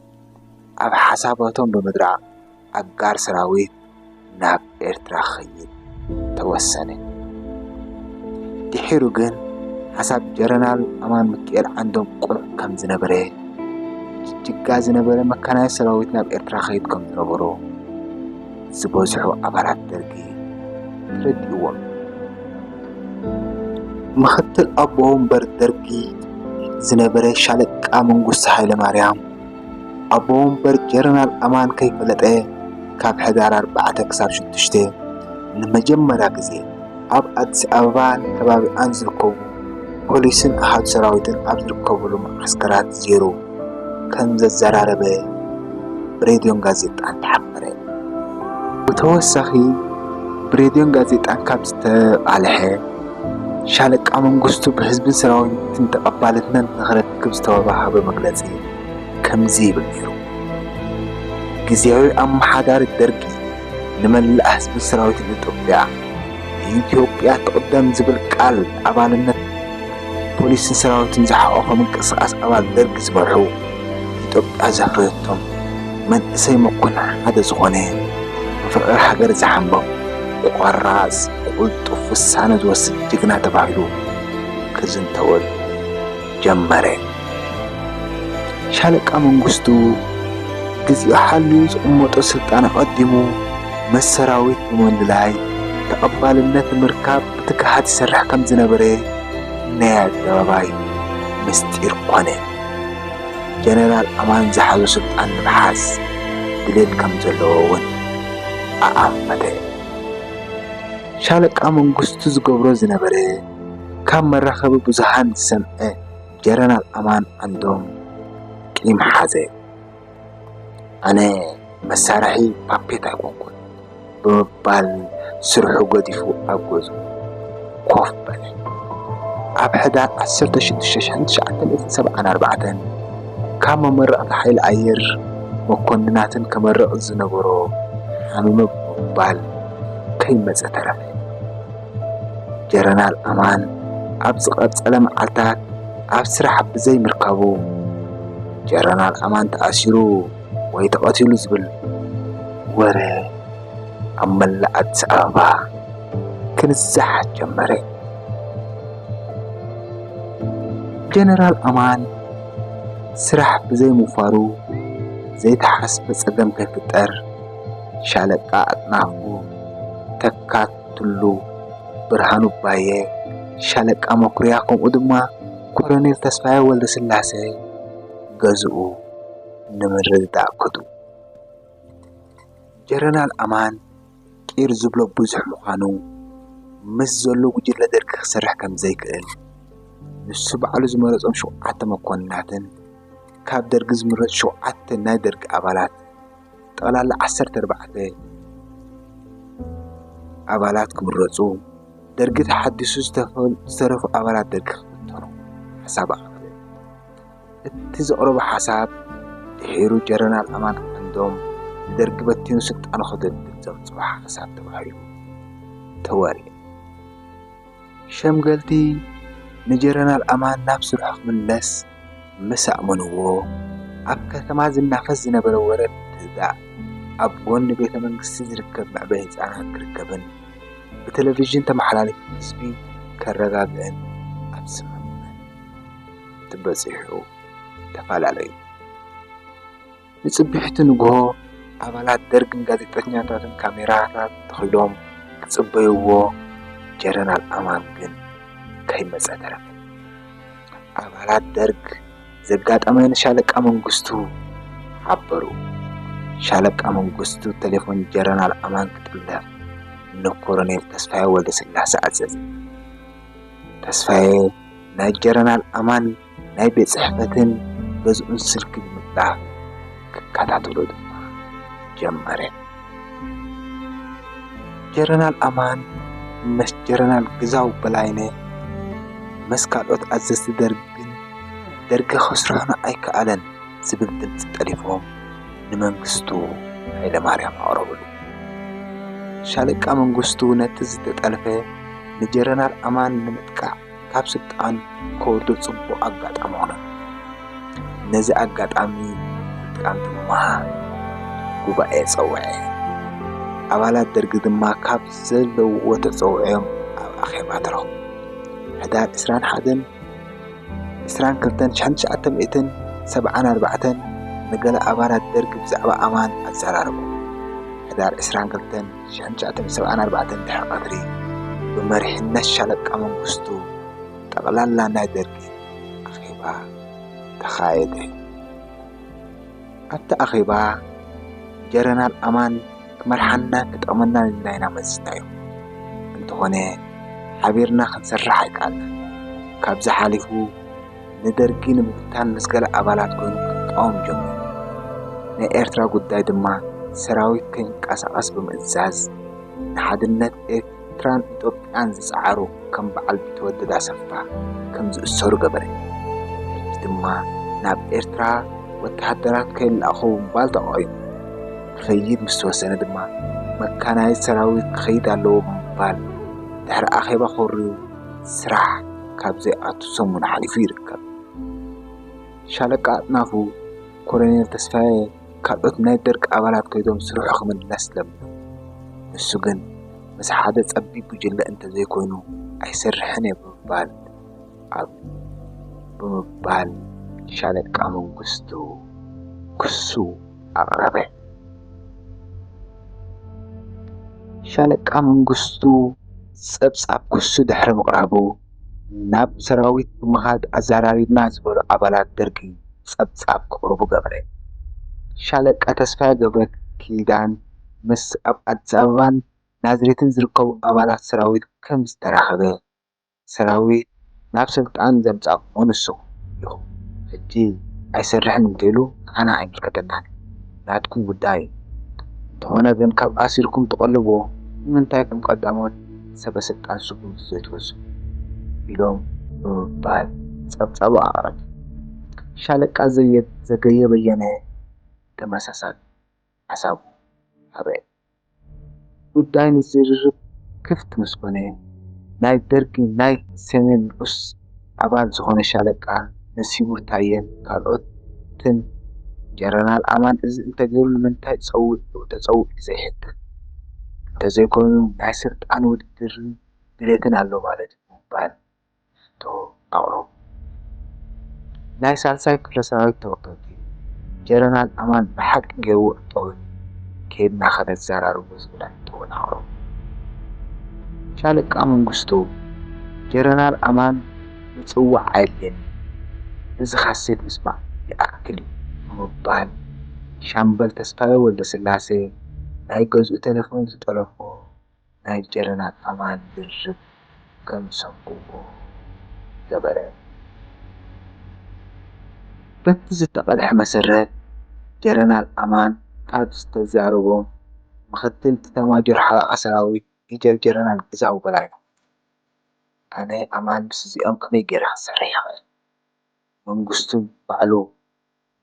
ኣብ ሓሳባቶም ብምድራቕ ኣጋር ሰራዊት ናብ ኤርትራ ክኸይድ ተወሰነ። ድሒሩ ግን ሓሳብ ጀረናል ኣማን ሚኪኤል ዓንዶም ቅኑዕ ከም ዝነበረ፣ ጅጅጋ ዝነበረ መካናይዝ ሰራዊት ናብ ኤርትራ ክኸይድ ከም ዝነበሮ ዝበዝሑ ኣባላት ደርጊ ተረዲእዎም። ምኽትል ኣቦ ወንበር ደርጊ ዝነበረ ሻለቃ መንግስቱ ሃይለማርያም ኣቦ ወንበር ጀረናል ኣማን ከይፈለጠ ካብ ሕዳር ኣርባዕተ ክሳብ ሽዱሽተ ንመጀመርያ ግዜ ኣብ ኣዲስ ኣበባን ከባቢኣን ዝርከቡ ፖሊስን ኣሃዱ ሰራዊትን ኣብ ዝርከብሉ መዓስከራት ዜሮ ከም ዘዘራረበ ብሬድዮን ጋዜጣን ተሓበረ። ብተወሳኺ ብሬድዮን ጋዜጣን ካብ ዝተቓልሐ ሻለቃ መንግስቱ ብህዝብን ሰራዊትን ተቐባልነት ንኽረክብ ዝተዋህበ መግለጺ ከምዚ ይብል ነይሩ። ግዝያዊ ኣመሓዳሪ ደርጊ ንመላእ ህዝብን ሰራዊትን ኢትዮጵያ፣ ኢትዮጵያ ትቕደም ዝብል ቃል ኣባልነት ፖሊስን ሰራዊትን ዝሓቖፈ ምንቅስቓስ ኣባል ደርጊ ዝመርሑ ኢትዮጵያ ዘፍረየቶም መንእሰይ መኮንን ሓደ ዝኾነ ብፍቕሪ ሃገር ዝሓምቕ ቆራጽ ቅልጡፍ ውሳነ ዝወስድ ጅግና ተባሂሉ ክዝንተወሉ ጀመረ። ሻለቃ መንግስቱ ግዜኡ ሓልዩ ዝቕመጦ ስልጣን ኣቐዲሙ ምስ ሰራዊት ብምልላይ ተቐባልነት ንምርካብ ብትግሃት ይሰርሕ ከም ዝነበረ ናይ ኣደባባይ ምስጢር ኮነ። ጀነራል ኣማን ዝሓዞ ስልጣን ንምሓዝ ድሌት ከም ዘለዎ እውን ኣኣመተ። ሻለቃ መንግስቱ ዝገብሮ ዝነበረ ካብ መራኸቢ ብዙሃን ዝሰምዐ ጀነራል ኣማን ዓንዶም ቂም ሓዘ። ኣነ መሳርሒ ፓፔት ኣይኮንኩን ብምባል ስርሑ ገዲፉ ኣብ ገዝኡ ኮፍ በለ። ኣብ ሕዳር ዓሰርተ ሽዱሽተ ሺሕ ትሽዓተ ሚእትን ሰብዓን ኣርባዕተን ካብ መመረቕቲ ሓይሊ ኣየር መኮንናትን ከመርቕ ዝነበሮ ሓሚመ ብምባል ከይመጸ ተረፈ። ጀረናል ኣማን ኣብ ዝቐጸለ መዓልታት ኣብ ስራሕ ብዘይምርካቡ፣ ጀረናል ኣማን ተኣሲሩ ወይ ተቐቲሉ ዝብል ወረ ኣብ መላእ ኣዲስ ኣበባ ክንዛሕ ጀመረ። ጀነራል ኣማን ስራሕ ብዘይምውፋሩ ዘይተሓስበ ጸገም ከይፍጠር፣ ሻለቃ ኣጥናፉ፣ ተካ ቱሉ፣ ብርሃኑ ባየ፣ ሻለቃ መኩርያ፣ ከምኡ ድማ ኮሎኔል ተስፋዬ ወልደስላሴ ገዝኡ ንምርድዳእ ከዱ። ጀረናል ኣማን ቂር ዝብሎ ብዙሕ ምዃኑ፣ ምስ ዘሎ ጉጅለ ደርጊ ክሰርሕ ከም ዘይክእል፣ ንሱ ባዕሉ ዝመረጾም ሸውዓተ መኮንናትን ካብ ደርጊ ዝምረጹ ሸውዓተ ናይ ደርጊ ኣባላት፣ ጠቕላላ ዓሰርተ ኣርባዕተ ኣባላት ክምረጹ፣ ደርጊ ተሓዲሱ ዝተፈ-፣ ዝተረፉ ኣባላት ደርጊ ክብተኑ ሓሳብ ኣቕረበ። እቲ ዘቕረቦ ሓሳብ ድሒሩ ጀረናል ኣማን ዓንዶም ንደርጊ በቲኑ ስልጣኑ ክድልድል ዘምጽኦ ሓሳብ ተባሂሉ ተወርየ። ሸምገልቲ ንጀረናል ኣማን ናብ ስርሑ ክምለስ ምስ ኣእመንዎ፣ ኣብ ከተማ ዝናፈስ ዝነበረ ወረ ምትህድዳእ ኣብ ጎኒ ቤተ መንግስቲ ዝርከብ መዕበዪ ህጻናት ክርከብን ብቴሌቪዥን ተመሓላሊፉ ህዝቢ ከረጋግእን ኣብ ስምምዕ ተበጺሑ ተፈላለዩ። ንጽብሕቲ ንግሆ ኣባላት ደርግን ጋዜጠኛታትን ካሜራታት ተኺሎም ክጽበይዎ፣ ጀነራል ኣማን ግን ከይመጸ ተረፈ። ኣባላት ደርግ ዘጋጠመ ንሻለቃ መንግስቱ ሓበሩ። ሻለቃ መንግስቱ ቴሌፎን ጀነራል ኣማን ክጥለፍ ንኮሎኔል ተስፋዬ ወልደስላሴ ኣዘዘ። ተስፋዬ ናይ ጀነራል ኣማን ናይ ቤት ጽሕፈትን ገዝኡን ስልኪ ብምጥላፍ ክከታተሎ ድማ ጀመረ። ጀነራል ኣማን ምስ ጀነራል ግዛው በላይነ ምስ ካልኦት ኣዘዝቲ ደርግን ደርጊ ከስርሑና ኣይከኣለን ዝብል ድምፂ ጠሊፎም ንመንግስቱ ሃይለማርያም ኣቕረብሉ። ሻለቃ መንግስቱ ነቲ ዝተጠልፈ ንጀነራል ኣማን ንምጥቃዕ ካብ ስልጣን ከወርዶ ጽቡቕ ኣጋጣሚ ኾነሉ። ነዚ ኣጋጣሚ ምጥቃም ድማ ጉባኤ ጸውዐ። ኣባላት ደርጊ ድማ ካብ ዘለውዎ ተጸውዖም ኣብ ኣኼባ ተረኹ። ሕዳር ዕስራን ሓደን ዕስራን ክልተን ሽሕን ትሽዓተ ሚእትን ሰብዓን ኣርባዕተን ንገለ ኣባላት ደርጊ ብዛዕባ ኣማን ኣዘራረቡ። ሕዳር ዕስራን ክልተን ሽሕን ትሽዓተ ሚእትን ሰብዓን ኣርባዕተን ድሕሪ ቀትሪ ብመሪሕነት ሻለቃ መንግስቱ ጠቕላላ ናይ ደርጊ ኣኼባ ተኻየደ። ኣብቲ ኣኼባ ጀነራል ኣማን ክመርሓናን ክጠቕመናን ኢልና ኢና መዚዝናዮ። እንተኾነ ሓቢርና ክንሰርሕ ኣይከኣልናን። ካብዚ ሓሊፉ ንደርጊ ንምብታን ምስ ገለ ኣባላት ኮይኑ ክቃወም ጀሚሩ። ናይ ኤርትራ ጉዳይ ድማ ሰራዊት ከይንቀሳቐስ ብምእዛዝ ንሓድነት ኤርትራን ኢትዮጵያን ዝጸዓሩ ከም በዓል ቢተወደድ ኣሰፋ ከም ዝእሰሩ ገበረ። ሕጂ ድማ ናብ ኤርትራ ወተሃደራት ከይለኣኹ ብምባል ተቓዊሙ። ክኸይድ ምስ ተወሰነ ድማ መካናይዝ ሰራዊት ክኸይድ ኣለዎ ብምባል ድሕሪ ኣኼባ ኮርዩ ስራሕ ካብ ዘይኣቱ ሰሙን ሓሊፉ ይርከብ። ሻለቃ ኣጥናፉ፣ ኮሎኔል ተስፋዬ ካልኦት ናይ ደርግ ኣባላት ከይዶም ስርሑ ክምለስ ለምኑ። ንሱ ግን ምስ ሓደ ጸቢብ ጉጅለ እንተዘይኮይኑ ኣይሰርሕን እየ ብምባል ኣብ ብምባል ሻለቃ መንግስቱ ክሱ ኣቕረበ። ሻለቃ መንግስቱ ጸብጻብ ክሱ ድሕሪ ምቕራቡ ናብ ሰራዊት ብምኻድ ኣዘራሪብና ዝበሉ ኣባላት ደርጊ ጸብጻብ ክቕርቡ ገበረ። ሻለቃ ተስፋዬ ገብረ ኪዳን ምስ ኣብ ኣዲስ ኣበባን ናዝሬትን ዝርከቡ ኣባላት ሰራዊት ከም ዝተራኸበ፣ ሰራዊት ናብ ስልጣን ዘምጻእኩሞ ንስኹም ኢኹም፣ ሕጂ ኣይሰርሕን እንተኢሉ ንዓና ኣይምልከተናን፣ ናትኩም ጉዳይ እዩ። እንተኾነ ግን ካብ ኣሲርኩም ትቐልብዎ ንምንታይ ከም ቀዳሞት ሰበ ስልጣን ስጉምቲ ዘይትወስዱ? ኢሎም ብምባል ጸብጻቡ ኣቕረበ። ሻለቃ ዘየ-፣ ዘገየ በየነ ተመሳሳሊ ሓሳቡ ሃበ። ጉዳይ ንዝርርብ ክፍት ምስ ኮነ፣ ናይ ደርጊ ናይ ሰሜን ንኡስ ኣባል ዝኾነ ሻለቃ ነሲቡ ታየን ካልኦትን ጀነራል ኣማን እዚ እንተገይሩ ንምንታይ ጸውዕ ተጸውዕ ዘይሕተት? እንተዘይኮይኑ ናይ ስልጣን ውድድርን ድሌትን ኣሎ ማለት እዩ ብምባል ሕቶ ኣቕረቡ። ናይ ሳልሳይ ክፍለ ሰራዊት ተወከልቲ ጀነራል ኣማን ብሓቂ ገይርዎ እንተኾይኑ ኬድና ከነዘራርቦ ዝብል ሕቶ እውን ኣቕረቡ። ሻለቃ መንግስቱ ጀነራል ኣማን ምጽዋዕ ኣየድልየን፣ እዚ ካሴት ምስማዕ ይኣክል እዩ ብምባል ሻምበል ተስፋዬ ወልደስላሴ ናይ ገዝኡ ቴሌፎን ዝጠለፎ ናይ ጀነራል ኣማን ዝርርብ ከም ዝሰምዕዎ ገበረ። በቲ ዝተቐድሐ መሰረት ጀነራል ኣማን ካብ ዝተዛረቦም ምኽትል ኢታማጆር ሓለቓ ሰራዊት ሜጀር ጀነራል ግዛው በላይ፣ ኣነ ኣማን ምስ እዚኦም ከመይ ገይረ ክሰርሕ ይኽእል? መንግስቱ ባዕሉ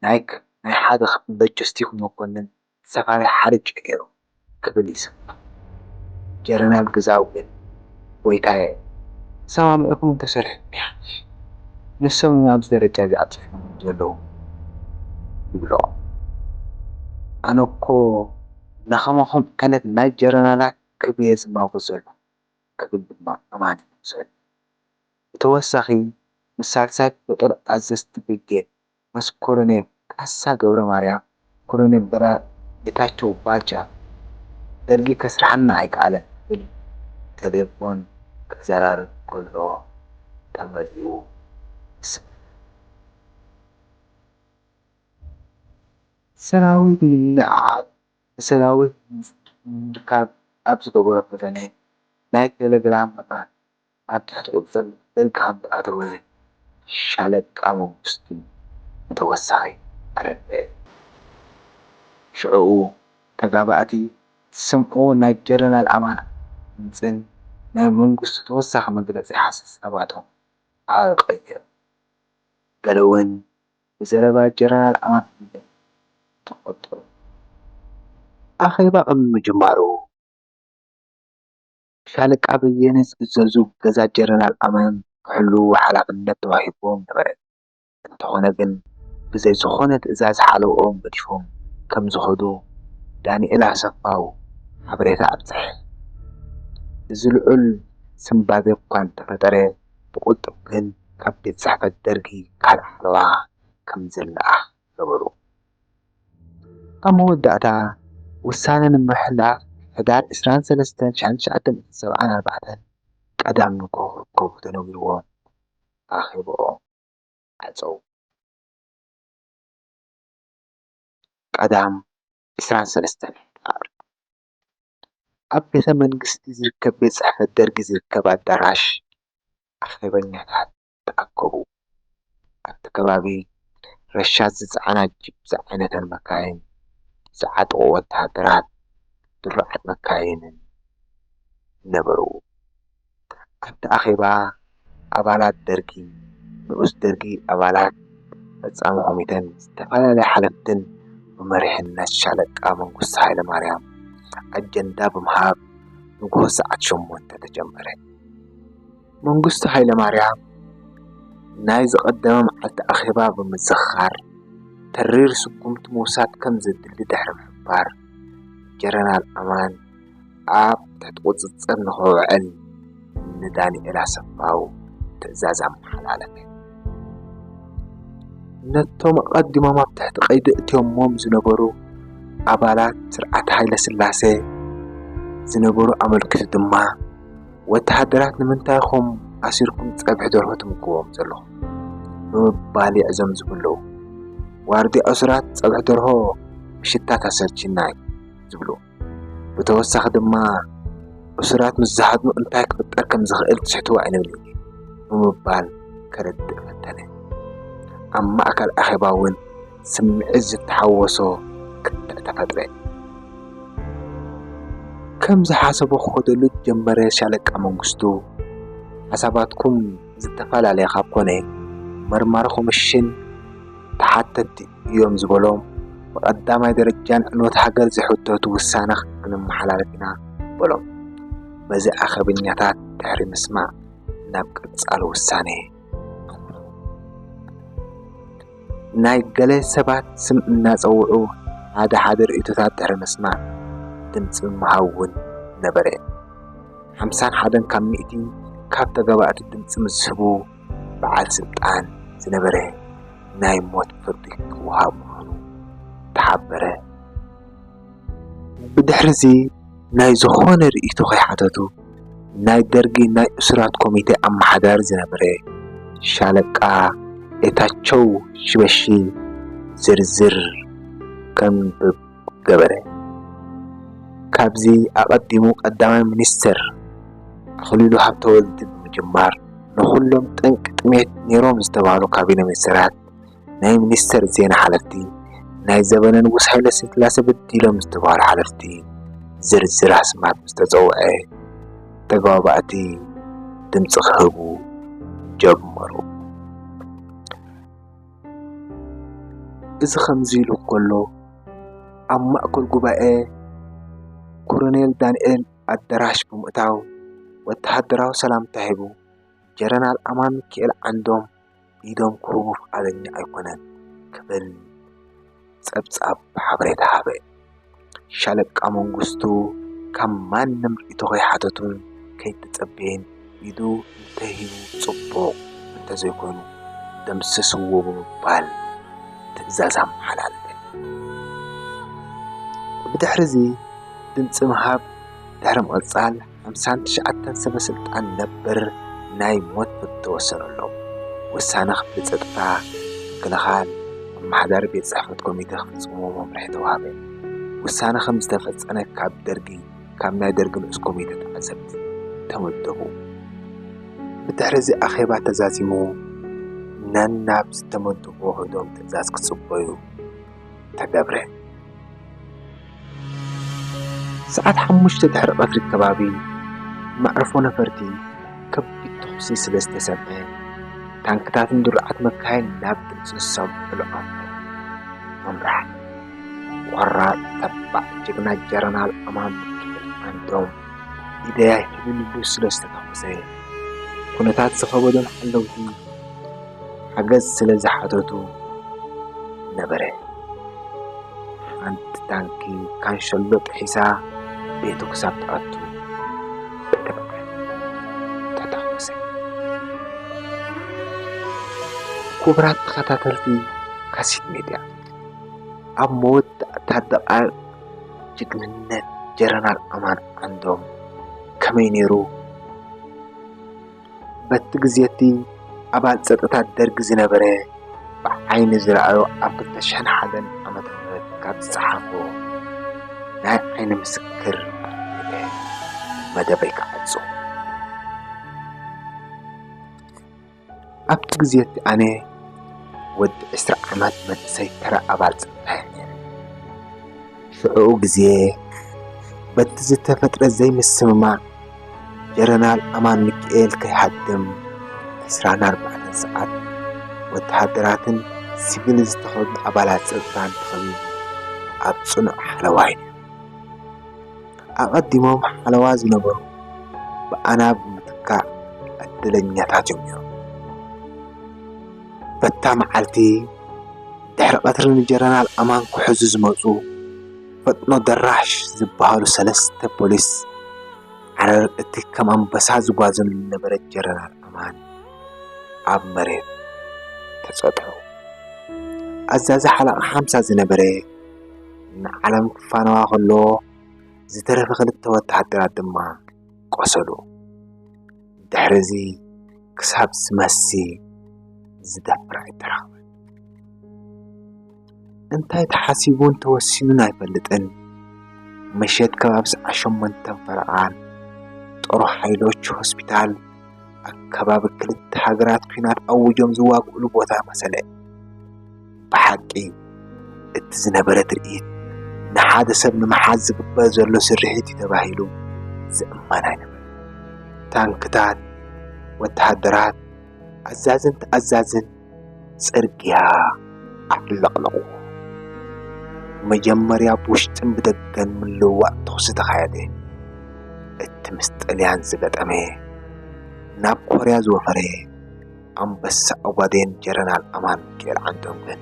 ናይ ክ-፣ ናይ ሓደ ክፍለ ሎጂስቲክ መኮንን ሰፋሪ ሓርጭ ገይሩ ክብል ይስማዕ። ጀነራል ግዛው ግን፣ ጎይታየ፣ ተሰማሚዕኩም እንተሰርሕኩም ይሓይሽ፣ ንሶም እዮም ኣብዚ ደረጃ እዚ ኣብፂሖም ዘለዉ ይብሎ። ኣነ እኮ ንኸማኹም ዓይነት ናይ ጀነራላት ክብሪ እየ ዝማጎት ዘለኹ። ክብል ድማ ኣማን ይመስል። ብተወሳኺ፣ ምስ ሳልሳይ ክፍለ ጦር ኣዘዝቲ ብርጌድ፣ ምስ ኮሎኔል ካሳ ገብረማርያም፣ ኮሎኔል በራ-፣ ጌታቸው ባልቻ፣ "ደርጊ ከስርሓና ኣይከኣለን" ክብል ተሌፎን ክዘራረብ ከሎ ተመሊኡ። ሰራዊት ምልዕዓል ንሰራዊት ንምርካብ ኣብ ዝገበሮ ፈተነ፣ ናይ ቴሌግራም ምቕራብ ኣብ ትሕቲ ቁጽጽር ደርጊ ከም ዝኣተወ ሻለቃ መንግስቱ ንተወሳኺ ኣረድአ። ሽዑኡ ተጋባእቲ ዝሰምዕዎ ናይ ጀነራል ኣማን ድምጽን ናይ መንግስቱ ተወሳኺ መግለጺ ሓሳባቶም ኣቐየሩ። ገለ እውን ብዘረባ ጀነራል ኣማን ተቖጠሩ። ኣኼባ ቅድሚ ምጅማሩ፣ ሻለቃ በየነ ዝእዘዙ ገዛ ጀነራል ኣማን ክሕልዉ ሓላፍነት ተዋሂብዎም ነበረ። እንተኾነ ግን፣ ብዘይ ዝኾነ ትእዛዝ ሓለውኦም ገዲፎም ከም ዝኸዱ ዳንኤል ኣሰፋው ሓበሬታ ኣብጽሐ። እዚ ልዑል ስንባደ እኳ እንተፈጠረ፣ ብቕልጡፍ ግን ካብ ቤት ጽሕፈት ደርጊ ካልእ ሓለዋ ከም ዝለኣኽ ገበሩ። ኣብ መወዳእታ፣ ውሳነ ንምሕላፍ፣ ሕዳር ዕስራን ሰለስተን ሺሕ ትሽዓተ ሚእትን ሰብዓን ኣርባዕተን ቀዳም ንግሆ ክርከቡ ተነጊርዎም ኣኼብኦም ዓጸዉ። ቀዳም ዕስራን ሰለስተን ሕዳር፣ ኣብ ቤተ መንግስቲ ዝርከብ ቤት ጽሕፈት ደርጊ ዝርከብ ኣዳራሽ ኣኼበኛታት ተኣከቡ። ኣብቲ ከባቢ ረሻት ዝጸዓና ጂፕ ዝዓይነተን መካይን፣ ዝዓጠቑ ወተሃደራት፣ ድሩዓት መካይንን ነበሩ። ኣብቲ ኣኼባ ኣባላት ደርጊ፣ ንኡስ ደርጊ ኣባላት ፈጻሚ ኮሚተን ዝተፈላለያ ሓለፍትን ብመሪሕነት ሻለቃ መንግስቱ ሃይለማርያም ኣጀንዳ ብምሃብ ንግሆ ሰዓት ሸሞንተ ተጀመረ። መንግስቱ ሃይለማርያም ናይ ዝቐደመ መዓልቲ ኣኼባ ብምዝኽኻር፣ ተሪር ስጉምቲ ምውሳድ ከም ዘድሊ ድሕሪ ምሕባር፣ ጀነራል ኣማን ኣብ ትሕቲ ቁጽጽር ንኸውዕል ንዳንኤል ኣሰፋው ትእዛዝ ኣመሓላለፈ። ነቶም ኣቐዲሞም ኣብ ትሕቲ ቀይዲ እትዮሞም ዝነበሩ ኣባላት ስርዓት ሃይለ ስላሴ ዝነበሩ ኣመልኪቱ ድማ፣ "ወተሃደራት ንምንታይ ኢኹም ኣሲርኩም ጸብሒ ደርሆ ትምግቦም ዘለኹም?" ብምባል ይዕዞም ዝብሉ። "ዋርድያ እሱራት ጸብሒ ደርሆ ምሽታት ኣሰልችና" እዩ ዝብሉ። ብተወሳኺ ድማ፣ "እሱራት ምስ ዝሃድሙ እንታይ ክፍጠር ከም ዝኽእል ትስሕትዎ ኣይንብልን" ብምባል ከረድእ ፈተነ። ኣብ ማእከል ኣኼባ እውን ስምዒት ዝተሓወሶ ክትዕ ተፈጥረ። ከም ዝሓሰቦ ክኸደሉ ዝጀመረ ሻለቃ መንግስቱ፣ "ሓሳባትኩም ዝተፈላለየ ካብ ኮነ፣ መርማሪ ኮሚሽን ተሓተትቲ እዮም" ዝበሎም፣ ብቐዳማይ ደረጃ ንዕንወት ሃገር ዝሕተቱ ውሳነ ክንመሓላለፍ ኢና በሎም። በዚ ኣኼበኛታት ድሕሪ ምስማዕ፣ ናብ ቀጻሊ ውሳነ ኣምርሑ። ናይ ገለ ሰባት ስም እናጸውዑ ሓደ ሓደ ርእይቶታት ድሕሪ ምስማዕ ድምጺ ምሃብ እውን ነበረ። ሓምሳን ሓደን ካብ ሚእቲ ካብ ተጋባእቲ ድምጺ ምስ ዝህቡ በዓል ስልጣን ዝነበረ ናይ ሞት ፍርዲ ክወሃብ ምዃኑ ተሓበረ። ብድሕሪዚ ናይ ዝኾነ ርእይቶ ከይሓተቱ፣ ናይ ደርጊ ናይ እሱራት ኮሚቴ ኣመሓዳሪ ዝነበረ ሻለቃ ጌታቸው ሽበሺ ዝርዝር ከንብብ ገበረ። ካብዚ ኣቐዲሙ ቀዳማይ ሚኒስትር ኣኽሊሉ ሃብተወልድ ብምጅማር፣ ንኹሎም ጠንቂ ጥሜት ነይሮም ዝተባህሉ ካቢነ ሚኒስትራት፣ ናይ ሚኒስቴር ዜና ሓለፍቲ፣ ናይ ዘበነ ንጉስ ሃይለ ስላሴ በዲሎም ዝተባህሉ ሓለፍቲ ዝርዝር ኣስማት ምስ ተጸውዐ፣ ተጋባእቲ ድምጺ ክህቡ ጀመሩ። እዚ ከምዚ ኢሉ ከሎ፣ ኣብ ማእከል ጉባኤ ኮሎኔል ዳንኤል ኣዳራሽ ብምእታው ወተሃደራዊ ሰላምታ ሂቡ፣ ጀነራል ኣማን ሚካኤል ዓንዶም ኢዶም ክህቡ ፍቓደኛ ኣይኮነን ክብል ጸብጻብ ሓበሬታ ሃበ። ሻለቃ መንግስቱ ካብ ማንም ርእይቶ ከይሓተቱን ኣይተጸበየን። ኢዱ እንተሂቡ ጽቡቕ፣ እንተዘይኮይኑ ደምስስዎ ብምባል ትእዛዝ ኣመሓላለፈ። ብድሕሪ እዚ ድምጺ ምሃብ ድሕሪ ምቕጻል፣ ሓምሳን ትሽዓተን ሰበ ስልጣን ነበር ናይ ሞት ፍርዲ ተወሰነሎም። ውሳነ ክፍሊ ጸጥታ፣ ምክልኻል፣ ኣመሓዳሪ ቤት ጽሕፈት ኮሚቴ ክፍጽምዎ መምርሒ ተዋህበ። ውሳነ ከም ዝተፈጸመ ካብ ደርጊ፣ ካብ ናይ ደርጊ ንኡስ ኮሚቴ ተዓዘብቲ ተመደቡ። ብድሕሪ እዚ ኣኼባ ተዛዚሙ፣ ነናብ ዝተመደብዎ ከይዶም ትእዛዝ ክጽበዩ ተገብረ። ሰዓት ሓሙሽተ ድሕሪ ቀትሪ ከባቢ፣ መዕርፎ ነፈርቲ ከቢድ ተኹሲ ስለ ዝተሰምዐ፣ ታንክታትን ድሩዓት መካይን ናብ ድምፂ ዝሰምዑሉ ኣምርሑ። ኣምርሓ። ቆራጥ ተባዕ ጅግና ጀረናል ኣማን ሚካኤል ዓንዶም ኢደያ ሂብሉ ስለ ዝተተኮሰ፣ ኩነታት ዝኸበዶም ሓለውቲ ሓገዝ ስለ ዝሓተቱ ነበረ። ሓንቲ ታንኪ ካንሸሎ ጥሒሳ ቤቱ ክሳብ ትኣቱ ተተኮሰ። ክቡራት ተኸታተልቲ ካሲት ሜድያ፣ ኣብ መወዳእታ ደቓይቕ ጅግንነት ጀረናል ኣማን ዓንዶም ከመይ ነይሩ? በቲ ግዜ እቲ ኣባል ጸጥታ ደርጊ ዝነበረ ብዓይኒ ዝረኣዮ ኣብ ክልተ ሽሕን ሓደን ዓመተ ምህረት ካብ ዝጸሓፎ ናይ ዓይኒ ምስክር ኣርኪበ መደበይ ክዓጹ። ኣብቲ ግዜ እቲ ኣነ ወዲ ዕስራ ዓመት መንእሰይ ተራ ኣባል ጸጥታ እየ ነይረ። ሽዑኡ ግዜ በቲ ዝተፈጥረ ዘይምስምማዕ ጀረናል ኣማን ሚካኤል ከይሃድም ዕስራን ኣርባዕተን ሰዓት ወተሃደራትን ሲቪል ዝተኸድኑ ኣባላት ጸጥታን ተኸቢቡ ኣብ ጽኑዕ ሓለዋ እዩ። ኣቐዲሞም ሓለዋ ዝነበሩ ብኣና ብምትካእ ዕድለኛታት እዮም ነይሮም። በታ መዓልቲ ድሕሪ ቀትሪ ንጀረናል ኣማን ክሕዙ ዝመጹ ፈጥኖ ደራሽ ዝበሃሉ ሰለስተ ፖሊስ ዓረር እቲ ከም ኣንበሳ ዝጓዘሉ ዝነበረ ጀረናል ኣማን ኣብ መሬት ተጸጥሑ። ኣዛዚ ሓለቓ ሓምሳ ዝነበረ ንዓለም ክፋነዋ ከሎ ዝተረፈ ክልተ ወተሃደራት ድማ ቆሰሉ። ድሕሪ እዚ ክሳብ ዝመሲ ዝደፍር ኣይተረኽበን። እንታይ ተሓሲቡን ተወሲኑን ኣይፈልጥን። ምሸት ከባቢ ሰዓት ሸሞንተን ፈረቓን ጦር ሓይሎች ሆስፒታል ኣብ ከባቢ ክልተ ሃገራት ኲናት ኣውጆም ዝዋግእሉ ቦታ መሰለ። ብሓቂ እቲ ዝነበረ ትርኢት ንሓደ ሰብ ንምሓዝ ዝግበር ዘሎ ስርሒት እዩ ተባሂሉ ዝእመን ኣይነበረን። ታንክታት፣ ወተሃደራት፣ ኣዛዝን ተኣዛዝን ጽርግያ ኣዕለቕለቑዎ። መጀመርያ ብውሽጥን ብደገን ምልውዋጥ ተኹሲ ተኻየደ። እቲ ምስ ጥልያን ዝገጠመ፣ ናብ ኮርያ ዝወፈረ ኣንበሳ ኦጋዴን ጀረናል ኣማን ሚካኤል ዓንዶም ግን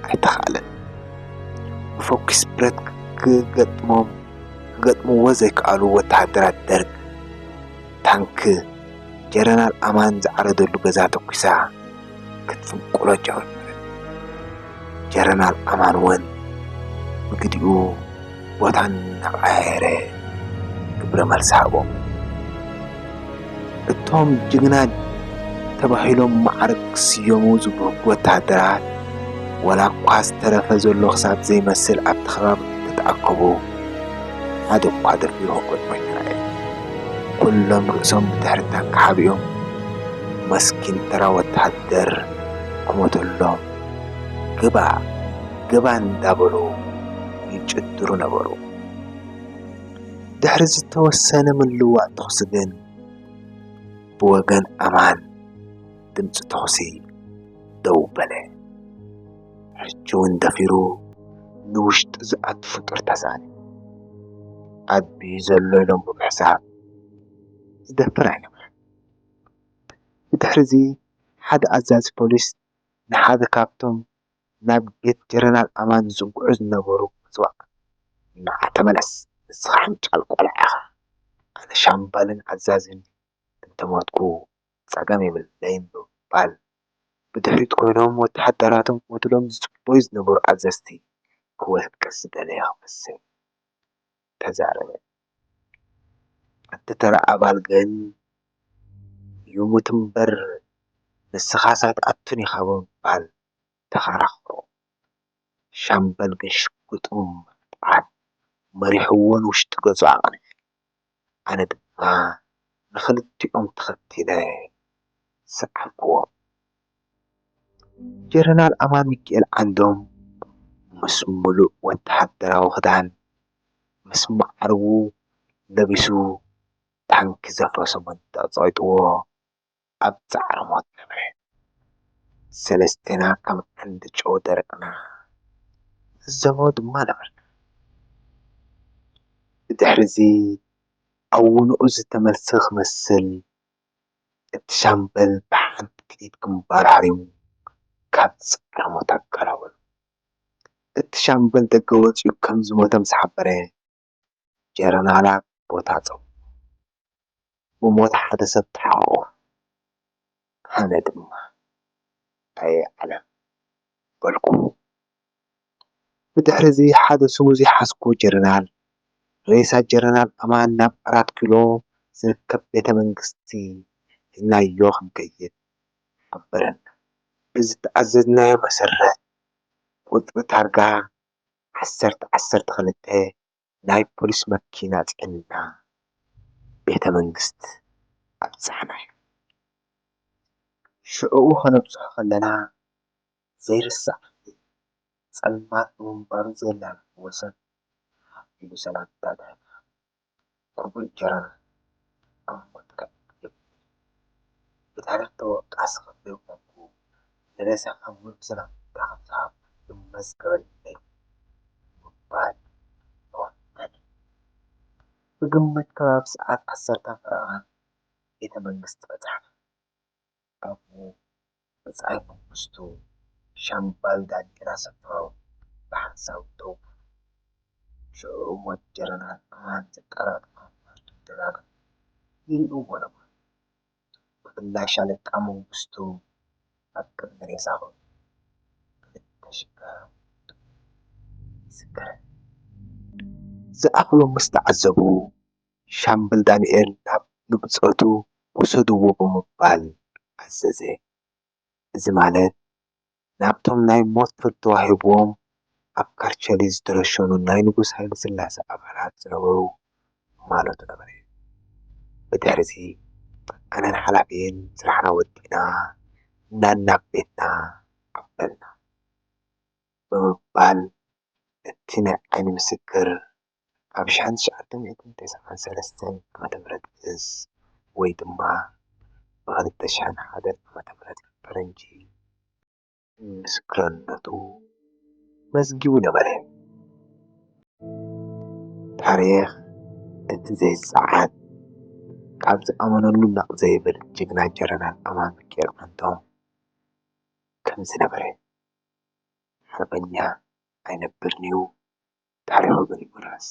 ኣይተኻእለን። ብፎኪስ ብረት ክገጥሞም ክገጥምዎ ዘይከኣሉ ወተሃደራት ደርግ፣ ታንክ ጀረናል ኣማን ዝዓረደሉ ገዛ ተኲሳ ክትፍንቅሎ ጀመረት። ጀረናል ኣማን እውን ብግዲኡ ቦታ እናቐያየረ ግብረ መልሲ ሃቦም። እቶም ጅግና ተባሂሎም ማዕርግ ክስየሙ ዝብህጉ ወተሃደራት፣ ዋላ እኳ ዝተረፈ ዘሎ ክሳብ ዘይመስል ኣብቲ ከባቢ እንተተኣከቡ፣ ሓደ እኳ ደፊሩ ክገጥሞ ኣይተራእየን። ኩሎም ርእሶም ብድሕሪ ታንኪ ሓቢኦም፣ መስኪን ተራ ወተሃደር ክሞተሎም፣ ግባ፣ ግባ እንዳበሉ ይጭድሩ ነበሩ። ድሕሪ ዝተወሰነ ምልውዋጥ ተኹሲ ግን፣ ብወገን ኣማን ድምፂ ተኹሲ ደው በለ። ሕጂ እውን ደፊሩ ንውሽጢ ዝኣቱ ፍጡር ተሳእነ። ኣድብዩ ዘሎ ኢሎም ብምሕሳብ ዝደፍር ኣይነበረን። ብድሕሪ እዚ ሓደ ኣዛዚ ፖሊስ ንሓደ ካብቶም ናብ ቤት ጀነራል ኣማን ዝጽግዑ ዝነበሩ ምጽዋዕ፣ "ንዓ ተመለስ፣ ንስኻ ሓንጫል ቆልዓ ኢኻ" ኣነ ሻምበልን ኣዛዝን እንተሞትኩ ጸገም የብለይን ብምባል፣ ብድሕሪት ኮይኖም ወተሃደራቶም ክሞትሎም ዝጽበዩ ዝነበሩ ኣዘዝቲ ክወቅስ ዝደለየ ክመስል ተዛረበ። እቲ ተራ ኣባል ግን፣ "ይሙት እምበር ንስኻስ ኣይትኣቱን ኢኻ" ብምባል ተኸራኸሮ። ሻምበል ግን ሽጉጡ ብምቕጣዕ መሪሕዎ ንውሽጢ ገዝኡ ኣቕንዐ። ኣነ ድማ ንኽልቲኦም ተኸቲለ ሰዓብክዎም። ጀነራል ኣማን ሚኪኤል ዓንዶም ምስ ምሉእ ወተሃደራዊ ክዳን፣ ምስ መዓርጉ ለቢሱ፣ ታንኪ ዘፍረሶ መንደቕ ጸቒጥዎ ኣብ ጻዕሪ ሞት ነበረ። ሰለስቴና ከም ዓንዲ ጨው ደረቕና፣ ንዕዘቦ ድማ ነበርና። ብድሕሪ'ዚ ኣውንኡ ዝተመልሰ ክመስል፣ እቲ ሻምበል ብሓንቲ ክሊት ግንባሩ ሃሪሙ ካብ ጻዕሪ ሞት ኣገላገሎ። እቲ ሻምበል ደገ ወጺኡ ከም ዝሞተ ምስ ሓበረ፣ ጀነራላት ቦታ ጸው። ብሞት ሓደ ሰብ ተሓቑቑ። ኣነ ድማ፣ "ኣየ ዓለም" በልኩ። ብድሕሪ'ዚ ሓደ ስሙ ዘይሓዝኩ ጀነራል፣ ሬሳ ጀነራል ኣማን ናብ ኣራት ኪሎ ዝርከብ ቤተ መንግስቲ ሒዝናዮ ክንከይድ ሓበረና። ብዝተኣዘዝናዮ መሰረት፣ ቁጽሪ ታርጋ ዓሰርተ ዓሰርተ ክልተ ናይ ፖሊስ መኪና ጽዒንና ቤተ መንግስት ኣብጻሕናዮ። ሽዑ ከነብጽሖ ከለና ዘይርሳዕ ጸልማት ብምንባሩ ዘላለ ወሰን ሓቢሉ ሰላምታ ተሃብና። ክቡር ጀነራል፣ ኣብ ሞትካ የብሉን። ብታሪኽ ተወቃሲ ከም ዘይኮንኩ ንሬሳኻ ምሉእ ሰላምታ ከም ዝሃብ ይመዝገበለይ ብምባል ተዋዕለ። ብግምት ከባቢ ሰዓት ዓሰርተ ፈረቓ ቤተ መንግስቲ በጻሕና። ኣብኡ ብጻይ መንግስቱ፣ ሻምበል ዳንኤል ኣሰፋው ብሓንሳብ ደው በሉ። ሽዑ ሞት ጀነራል ኣማን ዘጠራጥር ክዳን ይርእይዎ ነበሩ። ብፍላይ ሻለቃ መንግስቱ ኣብ ቅድሚ ሬሳ ኮይኑ ክልተ ሽጋራ ይስከረ። ዝኣኽሉ ምስ ተዓዘቡ፣ ሻምበል ዳንኤል ናብ ንብጸቱ ውሰድዎ ብምባል ኣዘዘ። እዚ ማለት ናብቶም ናይ ሞት ፍርዲ ተዋሂብዎም ኣብ ካርቸሊ ዝተረሸኑ ናይ ንጉስ ሃይለ ስላሰ ኣባላት ዝነበሩ ማለቱ ነበረ። ብድሕሪዚ ኣነን ሓላፊየን ስራሕና ወዲእና ናናብ ቤትና ኣበልና። ብምባል እቲ ናይ ዓይኒ ምስክር ኣብ ሽሕን ትሽዓተ ሚእትን ተስዓን ሰለስተን ዓመተ ምህረት ግእዝ ወይ ድማ ብኽልተ ሽሕን ሓደን ዓመተ ምህረት ፈረንጂ ምስክርነቱ መዝጊቡ ነበረ። ታሪኽ እቲ ዘይጸዓድ ካብ ዝኣመነሉ ነቕ ዘይብል ጅግና ጀነራል ኣማን ሚካኤል ዓንዶም ከምዚ ነበረ። ሓርበኛ ኣይነብርን'ዩ፣ ታሪኹ ግን ይውረስ።